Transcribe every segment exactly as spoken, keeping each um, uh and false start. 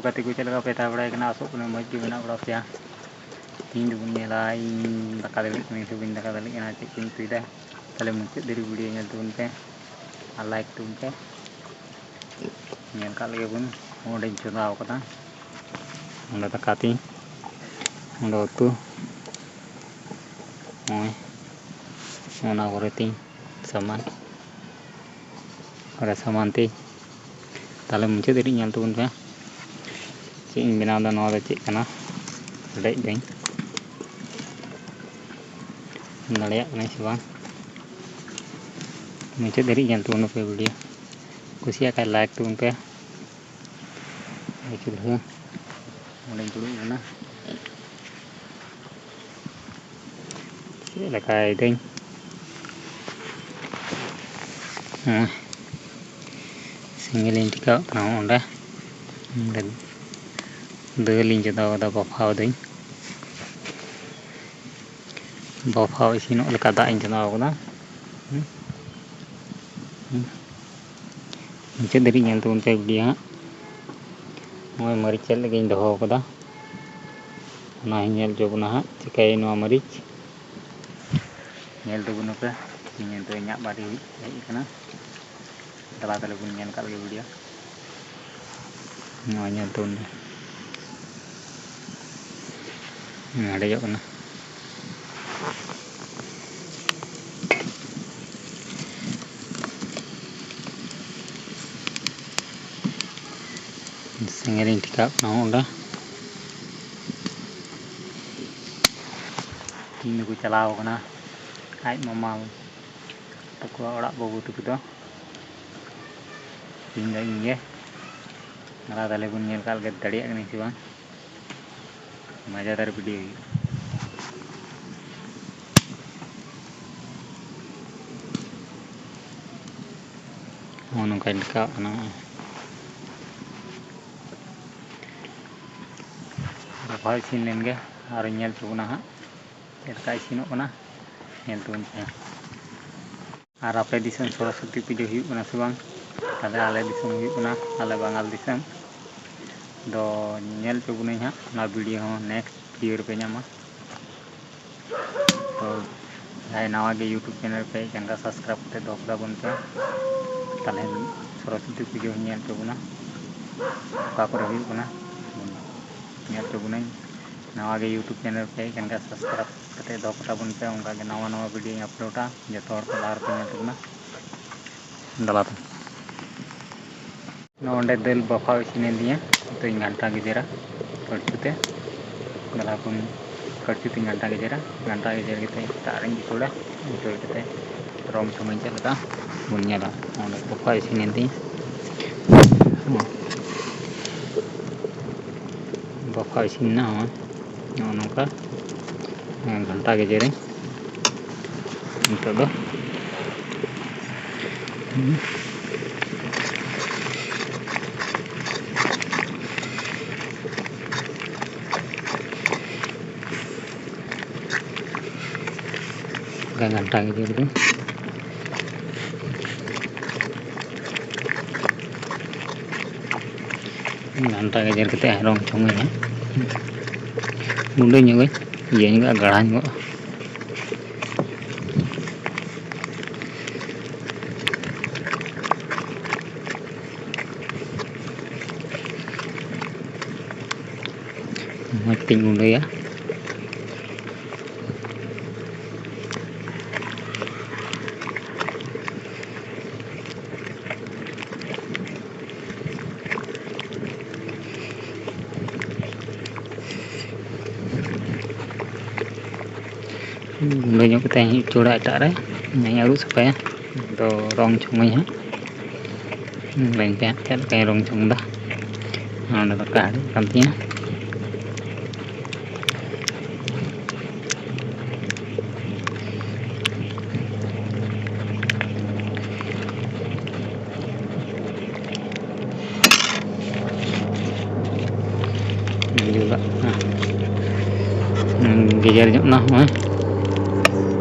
ᱜᱟᱛᱮ ᱠᱚ ᱪᱮᱫ ᱞᱮᱠᱟ ᱯᱮ ᱛᱟᱦᱮᱸ ᱵᱟᱲᱟᱭ ᱠᱟᱱᱟ? ᱟᱥᱚᱜ ᱠᱟᱹᱱᱟᱹᱧ ᱢᱚᱡᱽ ᱜᱮ ᱢᱮᱱᱟᱜ ᱵᱟᱲᱟ ᱯᱮᱭᱟ᱾ ᱛᱮᱦᱮᱧ ᱫᱚᱵᱚᱱ ᱧᱮᱞᱟ ᱤᱧ ᱫᱟᱠᱟ ᱫᱟᱲᱮᱭᱟᱜ ᱠᱟᱹᱱᱟᱹᱧ ᱥᱮ ᱵᱟᱹᱧ ᱫᱟᱠᱟ ᱫᱟᱲᱮᱭᱟᱜ ᱠᱟᱱᱟ, ᱪᱮᱫ ᱠᱚᱧ ᱩᱛᱩᱭᱮᱫᱟ᱾ ᱛᱟᱦᱞᱮ ᱢᱩᱪᱟᱹᱫ ᱫᱷᱟᱹᱨᱤᱡ video ᱧᱮᱞ ᱛᱟᱵᱚᱱ ᱯᱮ ᱟᱨ like ᱛᱟᱵᱚᱱ ᱯᱮ᱾ ᱧᱮᱞ ᱠᱟᱜ ᱞᱮᱜᱮ ᱵᱚᱱ᱾ ᱚᱸᱰᱮᱧ ᱪᱚᱸᱫᱟᱣ ᱠᱟᱫᱟ, ᱚᱸᱰᱮ ᱫᱟᱠᱟ ᱛᱤᱧ, ᱚᱸᱰᱮ ᱩᱛᱩ, ᱱᱚᱜᱼᱚᱭ ᱚᱱᱟ ᱠᱚᱨᱮ ᱛᱤᱧ ᱥᱟᱢᱟᱱ, ᱚᱸᱰᱮ ᱥᱟᱢᱟᱱ ᱛᱤᱧ᱾ ᱛᱟᱦᱞᱮ ᱢᱩᱪᱟᱹᱫ ᱫᱷᱟᱹᱨᱤᱡ ᱧᱮᱞ ᱛᱟᱵᱚᱱ ᱯᱮ᱾ ᱪᱮᱫ ᱤᱧ ᱵᱮᱱᱟᱣᱫᱟ, ᱱᱚᱣᱟ ᱫᱚ ᱪᱮᱫ ᱠᱟᱱᱟ? ᱦᱮᱰᱮᱡ ᱫᱟᱹᱧ, ᱫᱟᱲᱮᱭᱟᱜ ᱠᱟᱹᱱᱟᱹᱧ ᱥᱮ ᱵᱟᱝ? ᱢᱩᱪᱟᱹᱫ ᱫᱷᱟᱹᱨᱤᱡ ᱧᱮᱞ ᱛᱟᱵᱚᱱ ᱯᱮ video᱾ ᱠᱩᱥᱤᱭᱟᱜ ᱠᱷᱟᱡ like ᱛᱟᱵᱚᱱ ᱯᱮ᱾ ᱪᱩᱞᱦᱟᱹ ᱚᱸᱰᱮᱧ ᱫᱩᱲᱩᱵ ᱠᱟᱱᱟ᱾ ᱪᱮᱫ ᱞᱮᱠᱟᱭ ᱫᱟᱹᱧ? ᱦᱚᱸ, ᱥᱮᱸᱜᱮᱞᱤᱧ ᱴᱷᱮᱠᱟᱣᱟᱜ ᱠᱟᱱᱟ ᱚᱸᱰᱮ᱾ ᱚᱸᱰᱮ ᱫᱟᱹᱞᱤᱧ ᱪᱚᱸᱫᱟ ᱠᱟᱫᱟ, ᱵᱟᱯᱷᱟᱣ ᱫᱟᱹᱧ᱾ ᱵᱟᱯᱷᱟᱣ ᱤᱥᱤᱱᱚᱜ ᱞᱮᱠᱟ ᱫᱟᱜ ᱤᱧ ᱪᱚᱸᱫᱟ ᱠᱟᱫᱟ᱾ ᱦᱩᱸ᱾ ᱦᱩᱸ᱾ ᱢᱩᱪᱟᱹᱫ ᱫᱷᱟᱹᱨᱤᱡ ᱧᱮᱞ ᱛᱟᱵᱚᱱ ᱯᱮ video ᱦᱟᱸᱜ᱾ ᱱᱚᱜᱼᱚᱭ ᱢᱟᱹᱨᱤᱪ ᱪᱮᱫ ᱞᱟᱹᱜᱤᱫ ᱤᱧ ᱫᱚᱦᱚ ᱠᱟᱫᱟ, ᱚᱱᱟ ᱦᱚᱸᱧ ᱧᱮᱞ ᱦᱚᱪᱚ ᱵᱚᱱᱟ ᱦᱟᱸᱜ, ᱪᱤᱠᱟᱹᱭ ᱱᱚᱣᱟ ᱢᱟᱹᱨᱤᱪ᱾ ᱧᱮᱞ ᱛᱟᱵᱚᱱ ᱯᱮ, ᱤᱧ ᱱᱤᱛᱚᱜ ᱤᱧᱟᱹᱜ ᱵᱟᱹᱴᱤ ᱦᱮᱡ ᱟᱠᱟᱱᱟ᱾ ᱫᱮᱞᱟ ᱛᱟᱦᱞᱮ ᱵᱚᱱ ᱧᱮᱞ ᱠᱟᱜ ᱞᱮᱜᱮ video᱾ ᱱᱚᱣᱟ ᱧᱮᱞ ᱛᱟᱵᱚᱱ ᱯᱮ᱾ ᱦᱮᱰᱮᱡᱚᱜ ᱠᱟᱱᱟ᱾ ᱥᱮᱸᱜᱮᱞᱤᱧ ᱴᱷᱮᱠᱟᱣᱟᱜ ᱠᱟᱱᱟ ᱚᱸᱰᱮ᱾ ᱛᱤᱦᱤᱧ ᱫᱚᱠᱚ ᱪᱟᱞᱟᱣ ᱠᱟᱱᱟ ᱟᱡ ᱢᱟᱢᱟ ᱛᱟᱠᱚᱣᱟᱜ ᱚᱲᱟᱜ ᱵᱟᱹᱵᱩ ᱛᱟᱠᱚ ᱫᱚ᱾ ᱛᱤᱦᱤᱧ ᱫᱚ ᱤᱧ ᱜᱮ᱾ ᱫᱮᱞᱟ ᱛᱟᱦᱞᱮ ᱵᱚᱱ ᱧᱮᱞ ᱠᱟᱜ ᱞᱮᱜᱮ ᱫᱟᱲᱮᱭᱟᱜ ᱠᱟᱹᱱᱟᱹᱧ ᱥᱮ ᱵᱟᱝ᱾ ᱢᱟᱡᱟᱫᱟᱨ video ᱦᱩᱭᱩᱜᱼᱟ᱾ ᱱᱚᱜᱼᱚ ᱱᱚᱝᱠᱟᱧ ᱴᱷᱮᱠᱟᱣᱟᱜ ᱠᱟᱱᱟ᱾ ᱵᱟᱯᱷᱟᱣ ᱤᱥᱤᱱ ᱞᱮᱱ ᱜᱮ, ᱟᱨᱚᱧ ᱧᱮᱞ ᱦᱚᱪᱚ ᱵᱚᱱᱟ ᱦᱟᱸᱜ ᱪᱮᱫ ᱞᱮᱠᱟ ᱤᱥᱤᱱᱚᱜ ᱠᱟᱱᱟ, ᱧᱮᱞ ᱛᱟᱵᱚᱱ ᱯᱮ᱾ ᱟᱨ ᱟᱯᱮ ᱫᱤᱥᱚᱢ ᱥᱚᱨᱚᱥᱚᱛᱤ ᱯᱩᱡᱟᱹ ᱦᱩᱭᱩᱜ ᱠᱟᱱᱟ ᱥᱮ ᱵᱟᱝ? ᱛᱟᱦᱞᱮ ᱟᱞᱮ ᱫᱤᱥᱚᱢ ᱦᱩᱭᱩᱜ ᱠᱟᱱᱟ, ᱟᱞᱮ ᱵᱟᱝᱜᱟᱞ ᱫᱤᱥᱚᱢ᱾ ᱫᱚ ᱧᱮᱞ ᱦᱚᱪᱚ ᱵᱚᱱᱟᱹᱧ ᱦᱟᱸᱜ, ᱚᱱᱟ ᱵᱷᱤᱰᱤᱭᱳ ᱦᱚᱸ ᱱᱮᱠᱥᱴ ᱵᱷᱤᱰᱤᱭᱳ ᱨᱮᱯᱮ ᱧᱟᱢᱟ᱾ ᱛᱚ ᱡᱟᱦᱟᱸᱭ ᱱᱟᱣᱟ ᱜᱮ ᱭᱩᱴᱩᱵᱽ ᱪᱮᱱᱮᱞ ᱯᱮ ᱦᱮᱡ ᱟᱠᱟᱱ ᱠᱷᱟᱱ, ᱥᱟᱵᱥᱠᱨᱟᱭᱤᱵᱽ ᱠᱟᱛᱮ ᱫᱚᱦᱚ ᱠᱟᱛᱟ ᱵᱚᱱ ᱯᱮ, ᱛᱟᱦᱚᱞᱮ ᱥᱚᱨᱚᱥᱚᱛᱤ ᱯᱩᱡᱟᱹ ᱦᱚᱸ ᱧᱮᱞ ᱦᱚᱪᱚ ᱵᱚᱱᱟ, ᱚᱠᱟ ᱠᱚᱨᱮ ᱦᱩᱭᱩᱜ ᱠᱟᱱᱟ ᱧᱮᱞ ᱦᱚᱪᱚ ᱵᱚᱱᱟᱹᱧ᱾ ᱱᱟᱣᱟ ᱜᱮ ᱭᱩᱴᱩᱵᱽ ᱪᱮᱱᱮᱞ ᱯᱮ ᱦᱮᱡ ᱟᱠᱟᱱ ᱠᱷᱟᱱ, ᱥᱟᱵᱥᱠᱨᱟᱭᱤᱵᱽ ᱠᱟᱛᱮ ᱫᱚᱦᱚ ᱠᱟᱛᱟ ᱵᱚᱱ ᱯᱮ, ᱚᱱᱠᱟ ᱜᱮ ᱱᱟᱣᱟ ᱱᱟᱣᱟ ᱵᱷᱤᱰᱤᱭᱳᱧ ᱟᱯᱞᱳᱰᱟ, ᱡᱚᱛᱚ ᱦᱚᱲ ᱠᱚ ᱞᱟᱦᱟ ᱨᱮᱯᱮ ᱧᱮᱞ ᱛᱟᱵᱚᱱᱟ᱾ ᱫᱟᱞᱟ ᱛᱚ᱾ ᱱᱚᱰᱮ ᱫᱟᱹᱞ ᱵᱟᱯᱷᱟᱣ ᱤᱥᱤᱱᱮᱱ ᱛᱤᱧᱟᱹ, ᱱᱤᱛᱚᱜ ᱤᱧ ᱜᱷᱟᱱᱴᱟ ᱜᱮᱡᱮᱨᱟ ᱠᱟᱹᱲᱪᱩ ᱛᱮ᱾ ᱫᱟᱞᱟ ᱠᱚᱧ ᱠᱟᱹᱲᱪᱩ ᱛᱮᱧ ᱜᱷᱟᱱᱴᱟ ᱜᱮᱡᱮᱨᱟ, ᱜᱷᱟᱱᱴᱟ ᱜᱮᱡᱮᱨ ᱠᱟᱛᱮ ᱫᱟᱜ ᱨᱤᱧ ᱩᱪᱟᱹᱲᱟ, ᱩᱪᱟᱹᱲ ᱠᱟᱛᱮ ᱨᱚᱝ ᱪᱷᱚᱝ ᱤᱧ ᱪᱮᱫ ᱞᱮᱠᱟ ᱵᱚᱱ ᱧᱮᱞᱟ᱾ ᱱᱚᱰᱮ ᱵᱟᱯᱷᱟᱣ ᱤᱥᱤᱱᱮᱱ ᱛᱤᱧᱟᱹ, ᱵᱟᱯᱷᱟᱣ ᱤᱥᱤᱱ ᱮᱱᱟ᱾ ᱱᱚᱜᱼᱚᱭ ᱱᱚᱜᱼᱚ ᱱᱚᱝᱠᱟ ᱜᱷᱟᱱᱴᱟ ᱜᱮᱡᱮᱨᱟᱹᱧ ᱱᱤᱛᱚᱜ ᱫᱚ᱾ ᱜᱷᱟᱱᱴᱟ ᱜᱮᱡᱮᱨ ᱫᱚ᱾ ᱜᱷᱟᱱᱴᱟ ᱜᱮᱡᱮᱨ ᱠᱟᱛᱮ ᱨᱚᱝ ᱪᱷᱚᱝ ᱟᱹᱧ ᱦᱟᱸᱜ᱾ ᱜᱩᱸᱰᱟᱹ ᱧᱚᱜᱟᱹᱧ, ᱤᱭᱟᱹ ᱧᱚᱜᱚᱜᱼᱟ, ᱜᱟᱲᱦᱟ ᱧᱚᱜᱚᱜᱼᱟ᱾ ᱢᱚᱡᱽ ᱛᱤᱧ ᱜᱩᱸᱰᱟᱹᱭᱟ᱾ ᱜᱩᱸᱰᱟᱹ ᱧᱚᱜ ᱠᱟᱛᱮ ᱤᱧ ᱩᱪᱟᱹᱲᱟ ᱮᱴᱟᱜ ᱨᱮ, ᱤᱧ ᱟᱹᱨᱩᱵ ᱥᱟᱯᱷᱟᱭᱟ᱾ ᱫᱚ ᱨᱚᱝ ᱪᱷᱚᱝᱟᱹᱧ ᱦᱟᱸᱜ᱾ ᱧᱮᱞ ᱯᱮ ᱦᱟᱸᱜ ᱪᱮᱫ ᱞᱮᱠᱟᱧ ᱨᱚᱝ ᱪᱷᱚᱝ ᱮᱫᱟ᱾ ᱱᱚᱰᱮ ᱫᱚ ᱠᱟᱦᱲᱤ ᱠᱟᱱ ᱛᱤᱧᱟᱹ᱾ ᱜᱮᱡᱮᱨ ᱧᱚᱜ ᱱᱟ ᱱᱚᱜᱼᱚᱭ᱾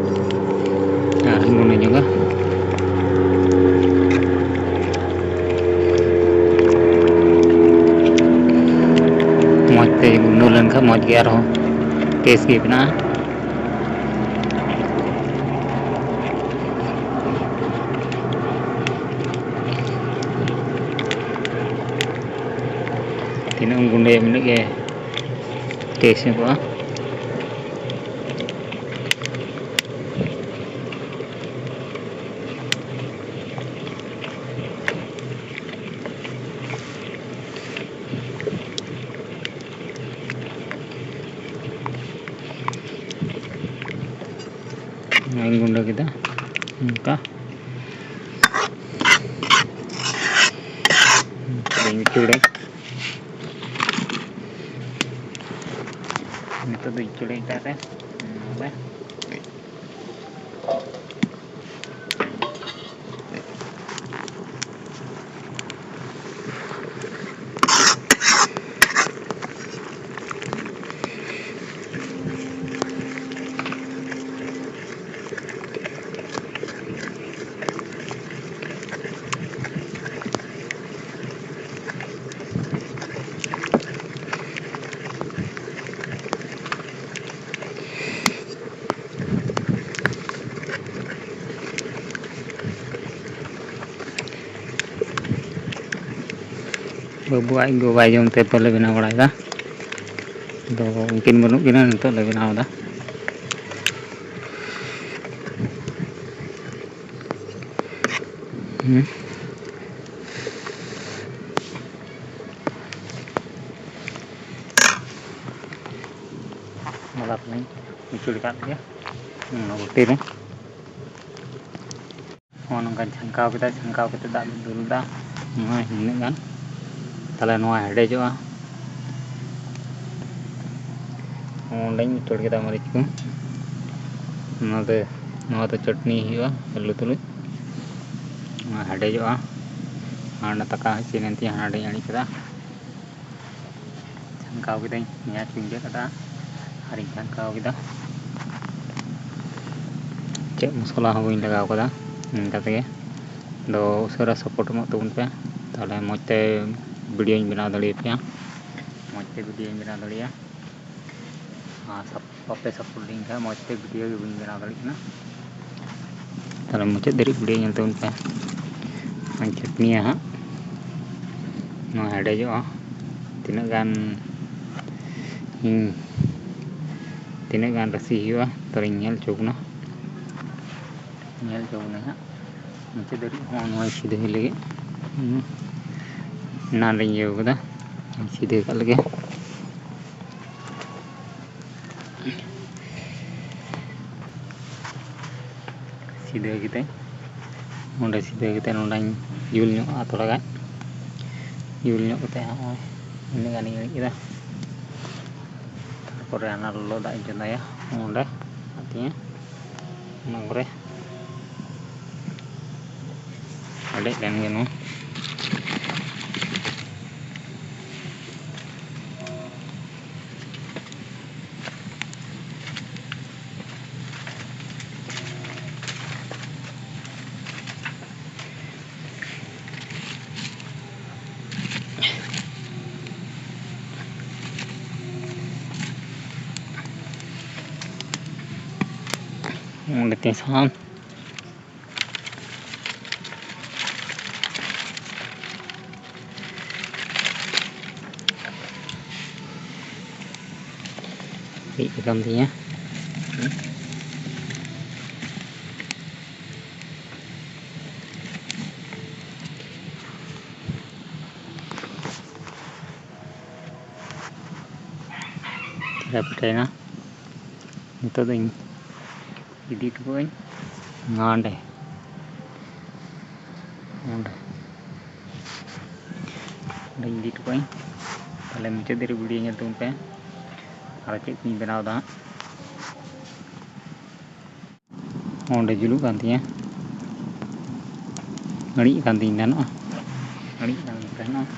ᱟᱨ ᱜᱩᱸᱰᱟᱹ ᱧᱚᱜᱟ᱾ ᱢᱚᱡᱽ ᱛᱮ ᱜᱩᱸᱰᱟᱹ ᱞᱮᱱᱠᱷᱟᱱ ᱢᱚᱡᱽ ᱜᱮ ᱟᱨᱦᱚᱸ ᱴᱮᱥᱴ ᱜᱮ ᱵᱮᱱᱟᱜᱼᱟ᱾ ᱛᱤᱱᱟᱹᱜ ᱮᱢ ᱜᱩᱸᱰᱟᱹᱭᱟ ᱩᱱᱟᱹᱜ ᱜᱮ ᱴᱮᱥᱴ ᱧᱚᱜᱚᱜᱼᱟ᱾ ᱱᱚᱣᱟᱧ ᱜᱩᱸᱰᱟᱹ ᱠᱮᱫᱟ ᱱᱚᱝᱠᱟ᱾ ᱱᱤᱛᱚᱜ ᱫᱚᱧ ᱩᱪᱟᱹᱲᱟ᱾ ᱱᱤᱛᱚᱜ ᱫᱚᱧ ᱩᱪᱟᱹᱲᱟ ᱮᱴᱟᱜ ᱨᱮ᱾ ᱱᱚᱣᱟ ᱨᱮ᱾ ᱵᱟᱹᱵᱩ ᱟᱡ ᱜᱚ ᱵᱟᱭ ᱡᱚᱢ ᱛᱮ ᱯᱟᱞᱮ ᱵᱮᱱᱟᱣ ᱵᱟᱲᱟᱭᱮᱫᱟ᱾ ᱟᱫᱚ ᱩᱱᱠᱤᱱ ᱵᱟᱹᱱᱩᱜ ᱠᱤᱱᱟ, ᱱᱤᱛᱚᱜ ᱞᱮ ᱵᱮᱱᱟᱣ ᱮᱫᱟ᱾ ᱦᱩᱸ᱾ ᱢᱚᱥᱞᱟ ᱠᱚᱞᱤᱧ ᱢᱤᱪᱷᱩᱲ ᱠᱟᱜ ᱜᱮ ᱚᱱᱟ ᱵᱷᱩᱴᱤ ᱨᱮ᱾ ᱱᱚᱜᱼᱚ ᱱᱚᱝᱠᱟᱧ ᱪᱷᱟᱱᱠᱟᱣ ᱠᱮᱫᱟ᱾ ᱪᱷᱟᱱᱠᱟᱣ ᱠᱟᱛᱮ ᱫᱟᱜ ᱞᱤᱧ ᱫᱩᱞ ᱮᱫᱟ, ᱱᱚᱜᱼᱚᱭ ᱱᱤᱱᱟᱹᱜ ᱜᱟᱱ᱾ ᱛᱟᱦᱞᱮ ᱱᱚᱣᱟ ᱦᱮᱰᱮᱡᱚᱜᱼᱟ᱾ ᱚᱸᱰᱮᱧ ᱩᱪᱟᱹᱲ ᱠᱮᱫᱟ ᱢᱟᱹᱨᱤᱪ ᱠᱚ᱾ ᱱᱚᱣᱟ ᱫᱚ, ᱱᱚᱣᱟ ᱫᱚ ᱪᱟᱹᱴᱱᱤ ᱦᱩᱭᱩᱜᱼᱟ ᱟᱹᱞᱩ ᱛᱩᱞᱩᱡ᱾ ᱱᱚᱣᱟ ᱦᱮᱰᱮᱡᱚᱜᱼᱟ᱾ ᱟᱨ ᱚᱱᱟ ᱫᱟᱠᱟ ᱤᱥᱤᱱᱮᱱ ᱛᱤᱧᱟ, ᱦᱟᱱᱟᱴᱟᱧ ᱟᱲᱤᱡ ᱠᱮᱫᱟ᱾ ᱪᱷᱟᱱᱠᱟᱣ ᱠᱤᱫᱟᱹᱧ, ᱯᱮᱸᱭᱟᱡᱽ ᱠᱚᱧ ᱜᱮᱫ ᱟᱫᱟ ᱟᱨᱤᱧ ᱪᱷᱟᱱᱠᱟᱣ ᱠᱮᱫᱟ᱾ ᱪᱮᱫ ᱢᱚᱥᱞᱟ ᱦᱚᱸ ᱵᱟᱹᱧ ᱞᱟᱜᱟᱣ ᱠᱟᱫᱟ, ᱱᱤᱝᱠᱟ ᱛᱮᱜᱮ᱾ ᱟᱫᱚ ᱩᱥᱟᱹᱨᱟ ᱥᱟᱯᱳᱨᱴ ᱮᱢᱚᱜ ᱛᱟᱵᱚᱱ ᱯᱮ, ᱛᱟᱦᱞᱮ ᱢᱚᱡᱽ ᱛᱮ ᱵᱷᱤᱰᱤᱭᱳᱧ ᱵᱮᱱᱟᱣ ᱫᱟᱲᱮᱭᱟᱯᱮᱭᱟ᱾ ᱢᱚᱡᱽ ᱛᱮ ᱵᱷᱤᱰᱤᱭᱳᱧ ᱵᱮᱱᱟᱣ ᱫᱟᱲᱮᱭᱟᱜᱼᱟ᱾ ᱟᱨ ᱥᱟᱯ-, ᱵᱟᱯᱮ ᱥᱟᱯᱳᱨᱴ ᱞᱤᱧ ᱠᱷᱟᱱ ᱢᱚᱡᱽ ᱛᱮ ᱵᱷᱤᱰᱤᱭᱳ ᱜᱮ ᱵᱟᱹᱧ ᱵᱮᱱᱟᱣ ᱫᱟᱲᱮᱭᱟᱜ ᱠᱟᱱᱟ᱾ ᱛᱟᱦᱞᱮ ᱢᱩᱪᱟᱹᱫ ᱫᱷᱟᱹᱨᱤᱡ ᱵᱷᱤᱰᱤᱭᱳ ᱧᱮᱞ ᱛᱟᱵᱚᱱ ᱯᱮ᱾ ᱟᱨ ᱪᱟᱹᱴᱱᱤᱭᱟ ᱦᱟᱸᱜ, ᱱᱚᱣᱟ ᱦᱮᱰᱮᱡᱚᱜᱼᱟ᱾ ᱛᱤᱱᱟᱹᱜ ᱜᱟᱱ ᱤᱧ, ᱛᱤᱱᱟᱹᱜ ᱜᱟᱱ ᱨᱟᱥᱮ ᱦᱩᱭᱩᱜᱼᱟ, ᱛᱚᱵᱮᱧ ᱧᱮᱞ ᱦᱚᱪᱚ ᱵᱚᱱᱟ᱾ ᱧᱮᱞ ᱦᱚᱪᱚ ᱵᱚᱱᱟᱧ ᱦᱟᱸᱜ ᱢᱩᱪᱟᱹᱫ ᱫᱷᱟᱹᱨᱤᱡ᱾ ᱦᱚᱸ, ᱱᱚᱣᱟᱧ ᱥᱤᱫᱷᱟᱹ ᱞᱟᱹᱜᱤᱫ᱾ ᱦᱩᱸ᱾ ᱮᱱᱟᱱ ᱨᱤᱧ ᱤᱭᱟᱹ ᱠᱟᱫᱟ, ᱥᱤᱫᱷᱟᱹ ᱠᱟᱜ ᱞᱮᱜᱮ᱾ ᱥᱤᱫᱷᱟᱹ ᱠᱟᱛᱮ, ᱱᱚᱸᱰᱮ ᱥᱤᱫᱷᱟᱹ ᱠᱟᱛᱮ ᱱᱚᱸᱰᱮᱧ ᱡᱩᱞ ᱧᱚᱜᱼᱟ ᱛᱷᱚᱲᱟ ᱜᱟᱱ᱾ ᱡᱩᱞ ᱧᱚᱜ ᱠᱟᱛᱮ ᱦᱚᱸᱜᱼᱚᱭ ᱤᱱᱟᱹᱜ ᱜᱟᱱᱤᱧ ᱟᱹᱬᱤᱡ ᱠᱮᱫᱟ᱾ ᱛᱟᱨᱯᱚᱨᱮ ᱚᱱᱟ ᱞᱚᱞᱚ ᱫᱟᱜ ᱤᱧ ᱪᱚᱸᱫᱟᱭᱟ ᱚᱸᱰᱮ ᱟᱹᱛᱤᱧᱟ᱾ ᱚᱱᱟ ᱠᱚᱨᱮ ᱦᱮᱰᱮᱡ ᱞᱮᱱ ᱜᱮ ᱱᱚᱣᱟ᱾ ᱚᱸᱰᱮ ᱛᱤᱧ ᱥᱟᱦᱟᱱ᱾ ᱨᱤᱫ ᱟᱠᱟᱱ ᱛᱤᱧᱟᱹ᱾ ᱪᱮᱦᱨᱟ ᱯᱤᱴᱷᱟᱹᱭᱮᱱᱟ᱾ ᱱᱤᱛᱚᱜ ᱫᱚᱧ ᱤᱫᱤ ᱦᱚᱴᱚ ᱠᱟᱜᱼᱟᱹᱧ ᱱᱚᱰᱮ, ᱱᱚᱰᱮ, ᱚᱸᱰᱮᱧ ᱤᱫᱤ ᱦᱚᱴᱚ ᱠᱟᱜᱼᱟᱹᱧ᱾ ᱛᱟᱦᱞᱮ ᱢᱩᱪᱟᱹᱫ ᱫᱷᱟᱹᱨᱤᱡ ᱵᱷᱤᱰᱤᱭᱳ ᱧᱮᱞ ᱛᱟᱵᱚᱱ ᱯᱮ, ᱟᱨ ᱪᱮᱫ ᱠᱚᱧ ᱵᱮᱱᱟᱣ ᱮᱫᱟ ᱦᱟᱸᱜ᱾ ᱚᱸᱰᱮ ᱡᱩᱞᱩᱜ ᱠᱟᱱ ᱛᱤᱧᱟᱹ, ᱟᱹᱬᱤᱡ ᱠᱟᱱ ᱛᱤᱧ ᱛᱟᱦᱮᱱᱚᱜᱼᱟ, ᱟᱹᱬᱤᱡ ᱠᱟᱱ ᱛᱟᱦᱮᱱᱚᱜᱼᱟ᱾